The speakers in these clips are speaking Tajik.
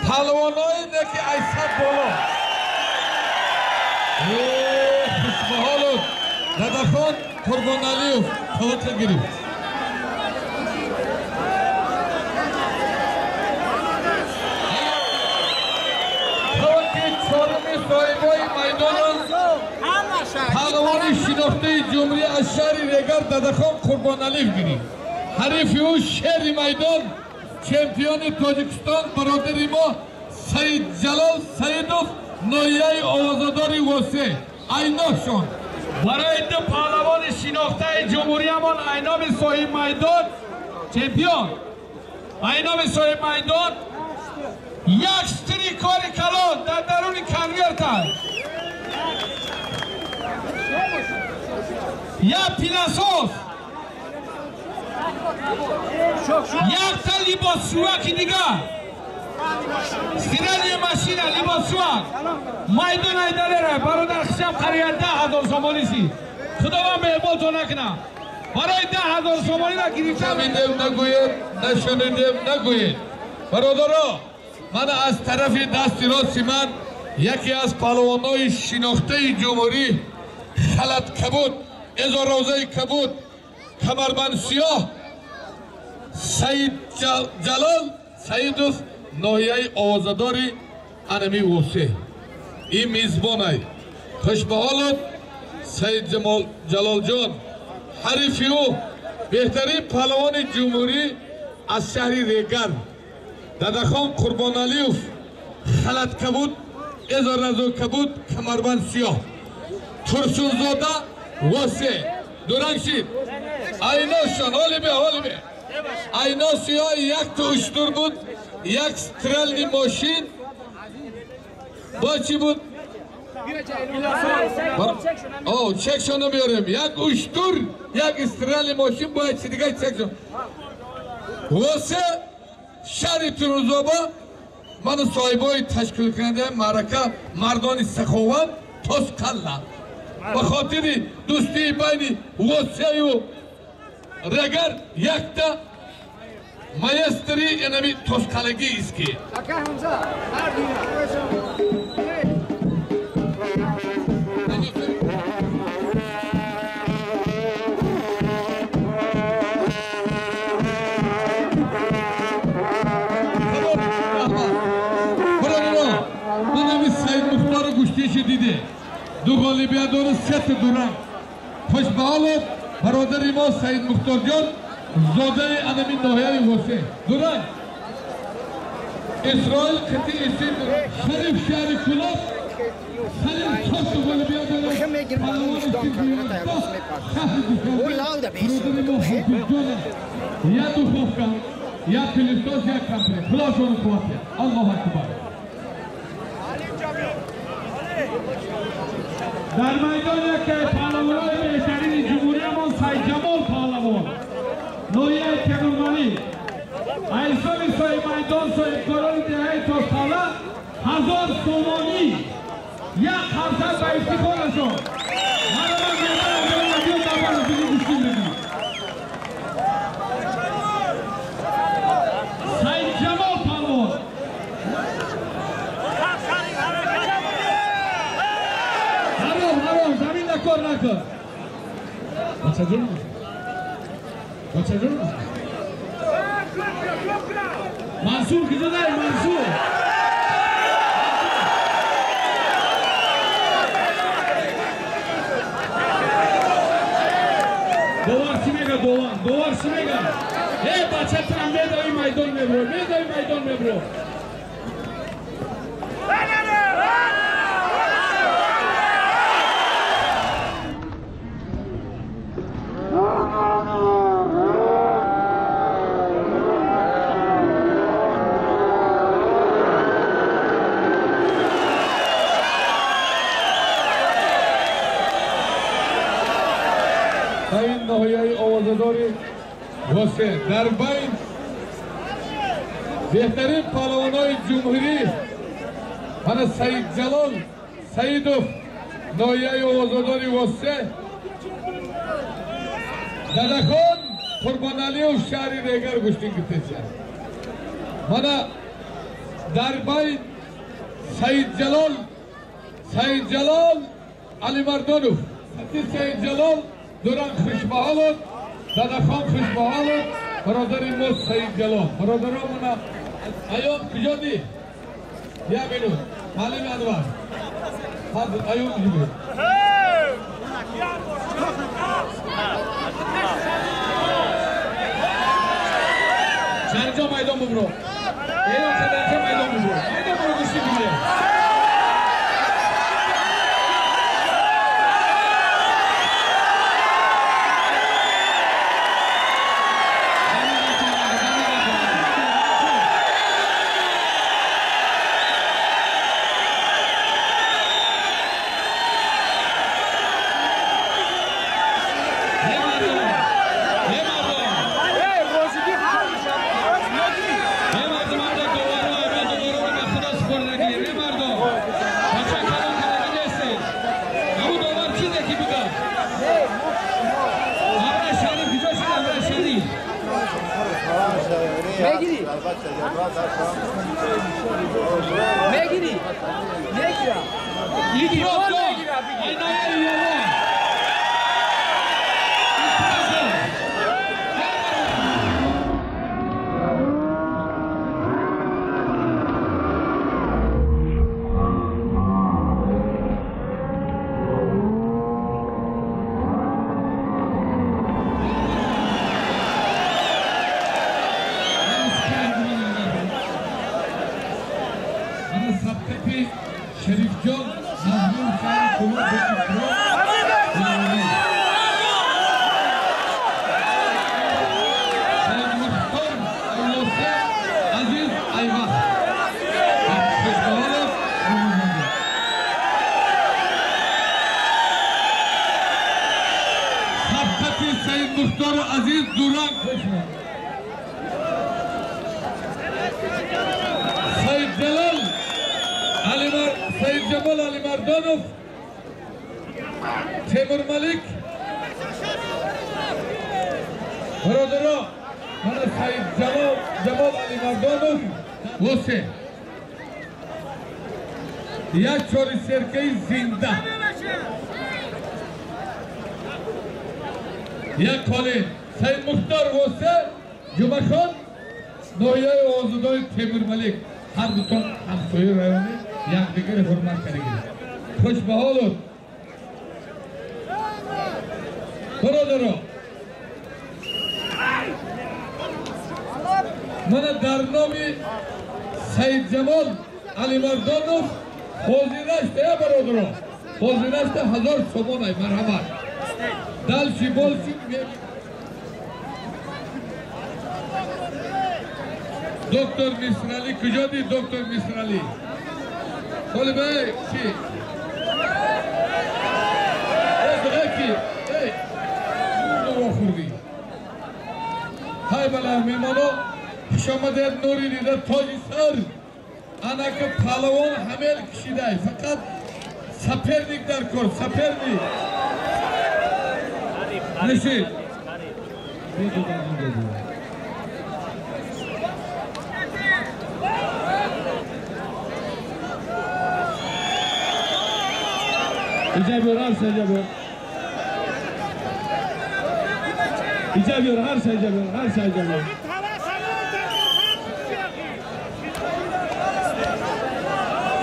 Палвонои неки айсад боло. Хушбаҳолов Дадахон Қурбоналиев таваққа гирифт. Таваққи чоруми соҳибои майдонон паҳлавони шинохтаи ҷумҳурӣ аз шаҳри Регар Дадахон Қурбоналиев гирифт. Ҳарифи ӯ шери майдон, чемпиони Тоҷикистон, бародари мо Саидҷалол Саидов, ноҳияи Овозадори Восе. Айношон. Барои ду паҳлавони шинохтаи ҷумҳуриямон айноми соҳиб майдон чемпион, айноми соҳиб майдон як штири кори калон дар даруни конверта, як пиласос, якта либосшӯяки дигар, стиральная машина, либосшӯяк. Майдон айдалера бародар хишам қария 10,000 сомонӣ си. Худованд меҳрбонтон накунад. Барои 10,000 сомониро гирифтам. Шунидем нагӯед, нашунидем нагӯед. Бародаро, ман аз тарафи дасти рости ман яке аз паҳлавонои шинохтаи ҷумҳурӣ, халат кабуд, эзорозаи кабуд, камарбанд сиёҳ, Саид Ҷалол Саидов, ноҳияи Овозадори анами Восе. Ин мизбонай. Хушбаҳолот Саид Ҷалолҷон. Ҳарифи ӯ беҳтарин паҳлавони ҷумҳурӣ аз шаҳри Регар Дадахон Қурбоналиев, халат кабуд, эзоразо кабуд, камарбанд сиёҳ, Турсунзода, Восе. Дурангшид. Айношон, ҳоли бе, ҳоли бе. Айно сиёҳ якта уштур буд, як стрельный мошин. Бо чӣ буд? О, чекшоно меорем. Як уштур, як стрельный мошин, бояд чи дигар чекшон. Восе, шаҳри Турсунзода, ману соҳибои ташкилкунандаи маърака, мардони саховат Тосқалла. Ба хотири дӯстии байни Восею Регар якта маэстри энами тосқалагӣ иски. Манами Саид Мухтору гӯштиши диде. Ду ғолибият дору, сета дуранг. Хушбаҳолов бародари мо Саид Мухторҷон, зодаи анами ноҳияи Восе. Дуранг. Исроил қити исин Шариф шаҳри Кулоб, Салим чорта ғолибият дорад. Бародари мо Ҳофизҷон, як духовка, як пылесос, як комплект. Худошону қувват. Аллоҳу акбар. Дар майдон яке паҳлавонои беҳтарини ҷумҳуриямон Сайдҷамол паҳлавон, ноҳияи Темурмалик. Айсони соҳиб майдон соҳибкорони деҳаи Тосқалла 1000 сомонӣ, як ҳафта ба ифтихорашон. Маро меҳмон давра гӯштин мекунад. Сайдҷамол паҳлавон. Ҳаром, замин кор накун. Бачаҷон, бачаҷон. Мансур куҷо дай, Мансур? Довар чӣ мега, довар? Довар чӣ мега? Э, бача, тан медави майдон мебро, медави майдон мебро. Ин ноҳияи Овозадори Восе дар байн беҳтарин паҳлавонои ҷумҳурӣ мана Саидҷалол Саидов, ноҳияи Овозадори Восе, Дадахон Қурбоналиев, шаҳри Регар гӯштин гирифтеша. Мана Дар байн Саид Ҷалол, Саид Ҷалол Алимардонов, Саид Ҷалол дуран Хушбаҳолов, Дадахон Хушбаҳолов, бародари мо Саид Ҷалол. Бародаромона Аём куҷо ди? Як минут. Маълим Анвар. Аём куҷо? Чанҷо майдон бубро. Эйон чанҷо майдон бубро. Майдон бубро гӯшти бигир. Мегири, мегира. Шерифҷон Мазлум шаҳри Кулоб бо иштирок Саидмухтор Аллосе Азиз Айваз Хушбаҳолов Румузанде. Сабқати Саидмухтору Азиз Дуранг хушмон. Саид Ҷалол Саид Ҷамол Алимардонов, Темур Малик. Бародаро, мана Саид Ҷамол Алимардонов Лосе. Як чори серкаи зинда. Як қолин Саид Мухтор Восе, Ҷумахон, ноҳияи Овозудои Темур Малик. Ҳар дутон ҳамсояи районӣ якдигари ҳурмат кардагӣ. Хушбаҳолуд. Бародаро, мана дар номи Саидҷамол Алимардонов ҳозирашта, я бародаро, ҳозирашта 1000 сомонай, марҳамат. Дальше больше. Доктор Мисрали, куҷо ди доктор Мисрали? Холи бей, чи? Эй, эй, нуро хурди. Ҳай бала меҳмоно, хуш омадед, нури дида тоҷи сар. Анаки палавон ҳамел кишидай, фақат соперник дар кор, соперник. Нишид. İcab yor, her şey icab yor. İcab yor, her şey icab yor, her şey icab yor.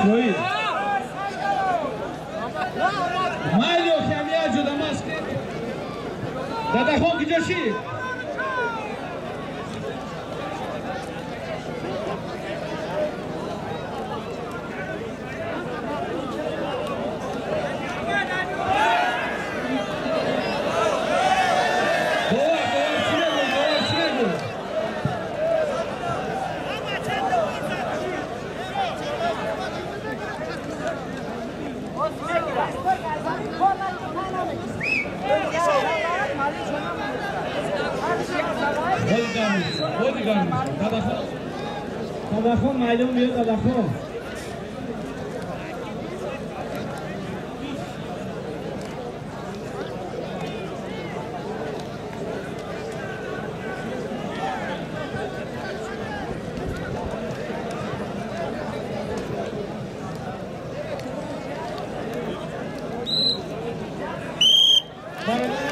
Floyd. Mailo Xamiajo da maske. Dadaxon куҷошӣ? Dadaxon maydon biyo Dadaxon. Бародари